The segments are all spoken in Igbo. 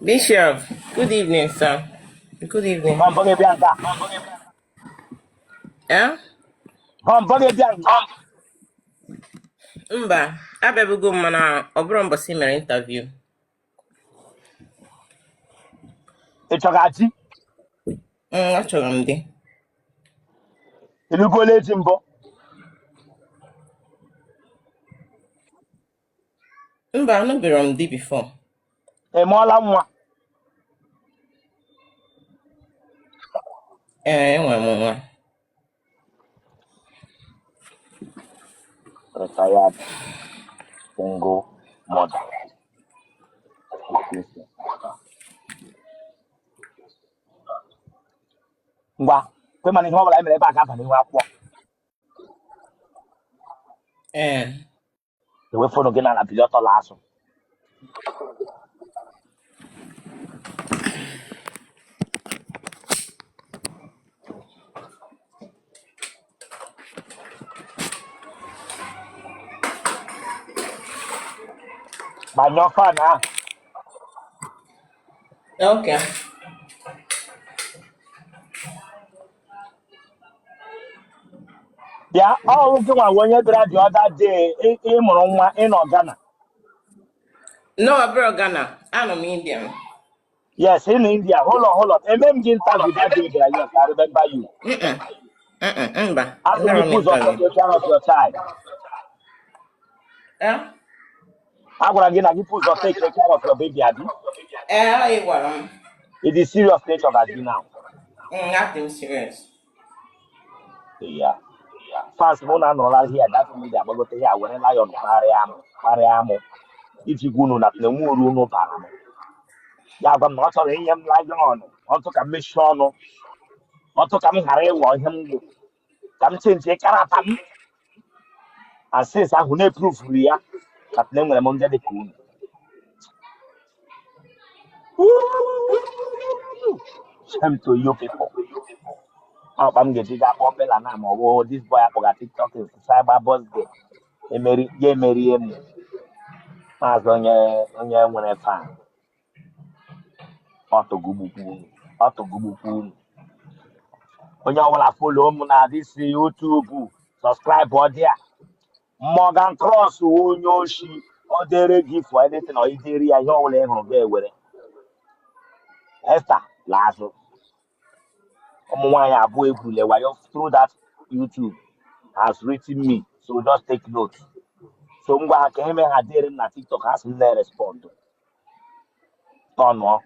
Bishop, good evening, sir. Good evening. Ọ mbọ gị bịa nga. Eh? Ọ mbọ gị bịa nga. Mba, abịabugo m mana ọ bụrọ mbọsị mere interview. Ị chọga di? Achọrọ m di. Ị lụgola di mbụ? Mba, anụberọ m di before. Ị mụọla nwa? Ee, enwere m nwa. Retired single mother. Ngwa, kwe mana ihe ọ bụla e mere ebe a ga-aba n'ihu akwụkwọ. Ee. Ewe phone gị n'ala bili ọtọ laa azụ. Gbanyụọ fan ahụ. Okay. Bịa, ọ wụ gị nwa onye bịara the other day ị mụrụ nwa ị nọ Ghana. No, ọ bụrọ Ghana. Anọ m India. Yes, in India. Hold on, hold on. Eme m gị interview that day bịara, yes, I remember you. Mm-mm. Mm-mm, mba. Asị Emerọ gị m put ụzọ interview. take care of your child. Eh? Agwara m gị na gị put ụzọ take care of your baby, abi? Ee, ọ ị gwara m. It is serious nature that you now. Adị m serious. Yeah. Fans mụ na-anọla here that media agbagote ya were lion kparịa m kparịa mụ iji gwa unu na enwe uru unu bara m ya gwa m na ọ chọrọ inye m lion ọtụ ka m mechie ọnụ ọtụ ka m ghara ịghọ ihe m gwụ ka m change character m and since ahụ na-epruvuru ya ka na enwere m ndị dị ka unu. Shame to you people. Ọkpa m ga-eji gaa kpọọ Bella na ma ọ bụ this boy akpọga TikTok cyber birthday emeri ya emerie m maazị onye onye nwere fan ọtụgụgbukwu unu ọtụgụgbukwu unu onye ọbụla follow m na this YouTube subscribe ọ dị a Morgan Cross wụ onye oshi ọ dere gị for anything ọ idere ya ihe ọbụla ị hụrụ gị ewere. Esther laa azụ ụmụ nwaanyị abụọ egwurule wayo through that YouTube has written me, so just take note. So ngwa ha ka eme ha dere m na TikTok ha sị m na-respond tọnụọ.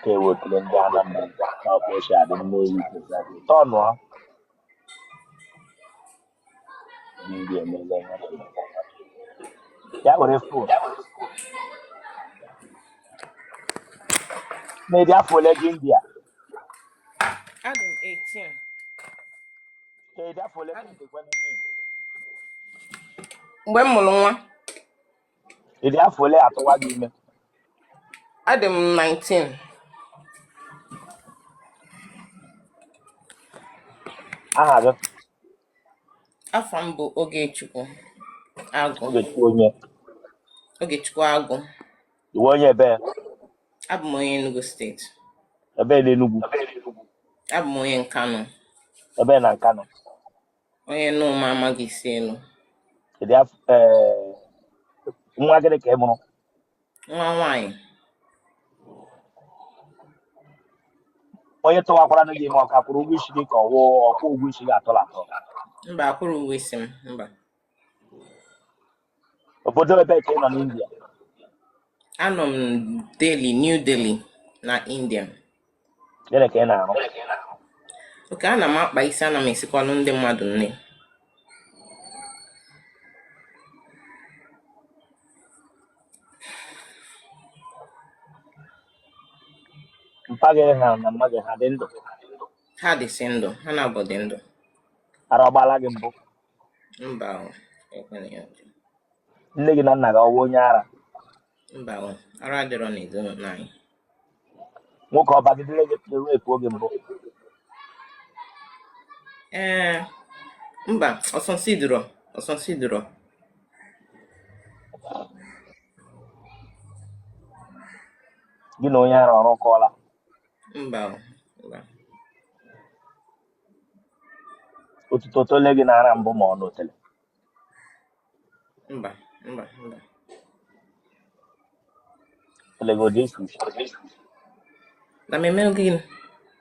Ka e wetara ndị Anambra na ọkpa ochie adị Nnewi tọnụọ ndị emele ihe ya were phone na-edi afọ ole gị India? Adị m 18. Ka afọ ole ka ị dịkwa n'ihi? Mgbe m mụrụ nwa. Ị dị afọ ole atụwa gị ime? Adị m 19. Aha gị? Afa m bụ Ogechukwu Agụ. Ogechukwu onye? Ogechukwu Agụ. Ị wụ onye ebe? Abụ m onye Enugu steeti. Ebe n'Enugu? Abụ m onye Nkanụ. Ebe na Nkanụ? Onye Numa amaghị isi elu. Kedu afọ nwa gịnị ka ị mụrụ? Nwa nwaanyị. Onye tụwakwara gị ime ọ ka kwụrụ ụgwọ isi gị ka ọ wụ ọkwụ ụgwọ isi gị atọla atọ? Mba, akwụrụ ụgwọ isi m, mba. Obodo ebe ka ị nọ n'India? Anọ m Delhi, New Delhi na India. Gịnị ka ị na-arụ? Okay, ana m akpa isi, ana m esikwalụ ndị mmadụ nri. Mpa gị ha na mma gị ha dị ndụ? Ha dịsị ndụ, ha naabọ dị ndụ. Ara ọ gbaala gị mbụ? Mba o, ekwena ya ọjọọ. Nne gị na nna gị ọ wụ onye ara? Mba o, ara adịrọ n'ezinụlọ anyị. Nwoke ọ bagidere gị rape oge mbụ? Ee, mba, ọsọnsidụrọ, ọsọnsidụrọ. Gị na onye ara ọrụ kọọla? Mba o, mba. Otuto tole gị n'ara mbụ ma ọ n'otele? Mba, mba, mba. Otele gị oji esi isi? Na m eme gịnị?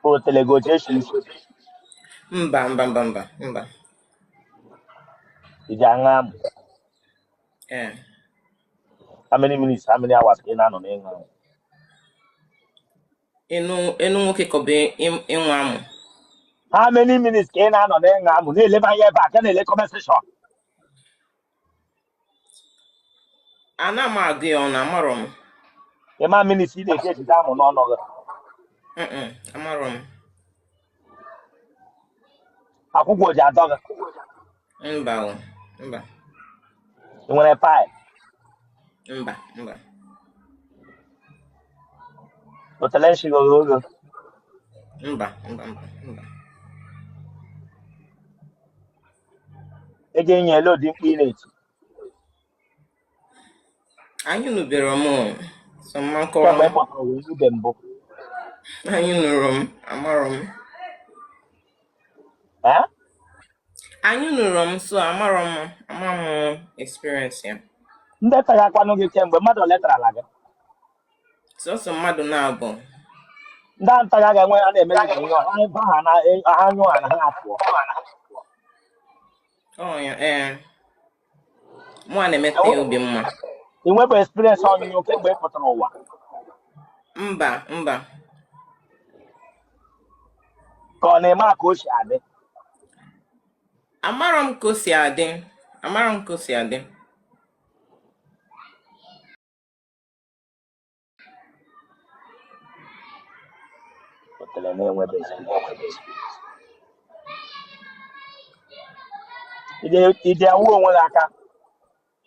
Otele gị oji esi isi? Mba, mba, mba, mba, mba. Iji aṅụ amụ? Ee. How many minutes, how many hours ka ị na-anọ n'ịṅụ amụ? Enu enu nwoke kọba ịnwa amụ. How many minutes ka ị na-anọ n'ịṅụ amụ na-eleba anya ebe a ka na-ele comment section? Ana m agụ ya ọnụ, amarọ m. Ịma minutes ị na-eji ejide amụ n'ọnụ gị? Mm, amarọ m. Akwụkwọ ji adọ gị? Mba o, mba. Ị nwere pile? Mba, mba. Otele nshi gị oghe oghe? Mba, mba, mba, mba. Ị ga-enye ele ụdị mkpu ị na-eti? Anyị nụbere m o. So mma Kemgbe nkọwa. ị kpọtara ụwa izube mbụ? Anyị nụrụ m, amarọ m. Eh? Anyị nụrụ m, so amarọ m, ama m experience ya. Ndị tagakwanụ gị kemgbe, mmadụ ole tarala gị? Sọsọ mmadụ na-abụ. Ndị a ntaga ga-enwe a na-eme gị ka ihe ha ba ha na ha nyụọ ha na ha apụọ. Ọ ya, ee. Mụ a na-emete ya obi mma. Ị nwebụ experience ọnyụnyụ kemgbe ị pụtara ụwa? Mba, mba. Ka ọ na-eme a ka o si adị? Amarọ m ka o si adị. Amarọ m ka o si adị. Otele na-enwebe experience. Ije awụ onwe gị aka?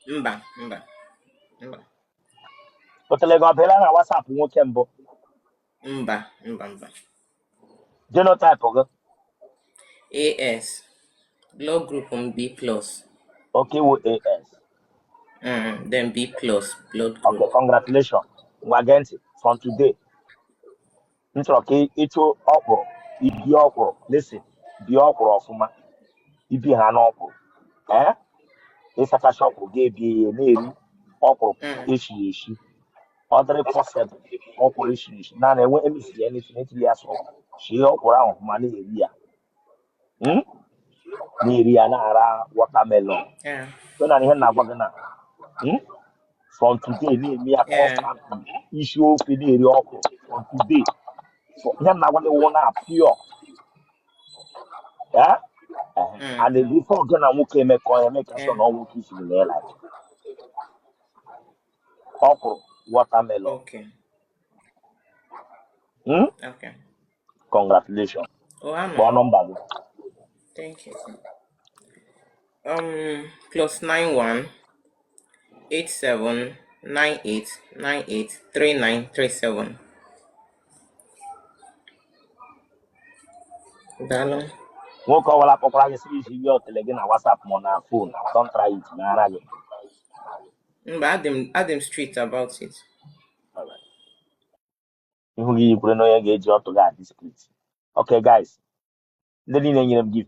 Mba, mba, mba. Otele gị ọ bịala na WhatsApp nwoke mbụ? Mba, mba, mba. Genotype gị? AS. Blood group m B plus. Okay, wụ AS? Then B plus blood Okay. group. Congratulations. Ngwa, gee ntị. From today, m chọrọ ka ịchụ ọkwụrụ ibi ọkwụrụ. Listen, bie ọkwụrụ ọfụma, ibi ha n'ọkwụrụ, ee, ịsachacha ọkwụrụ ga-ebi ya na-eri ọkwụrụ eshiri eshi. Ọ dịrị possible, ọkwụrụ eshiri eshi na na-enwe emesiri ya n'isi na-etili ya sọ shie ọkwụrụ ahụ ọfụma na-eri ya. Na-eri ya na-ara watermelon. So na ihe m na-agwa gị na, From today na-eme ya constantly, isi ofe na-eri ọkwụrụ from today. So, ihe m na-agwa gị wụ na pure, yeah? And before gị na nwoke emekọ ya, make sure na ọ nwoke isiri na ya like ọkwụrụ watermelon. Okay. Okay. Congratulations. Oh, anọ. Kpọọ nọmba gị. Thank you. +91 87 98 98 39 37. Daalụ. Nwoke ọbụla kpọkwara gị sị iji ihe otele gị na WhatsApp ma ọ na phone, don't try it n'ara gị. Mba, adị m strict about it. Alright. Ihu gị yikwere na onye ga-eji ọtụ gị adị discreet. Okay guys, ndị niile nyere m gift.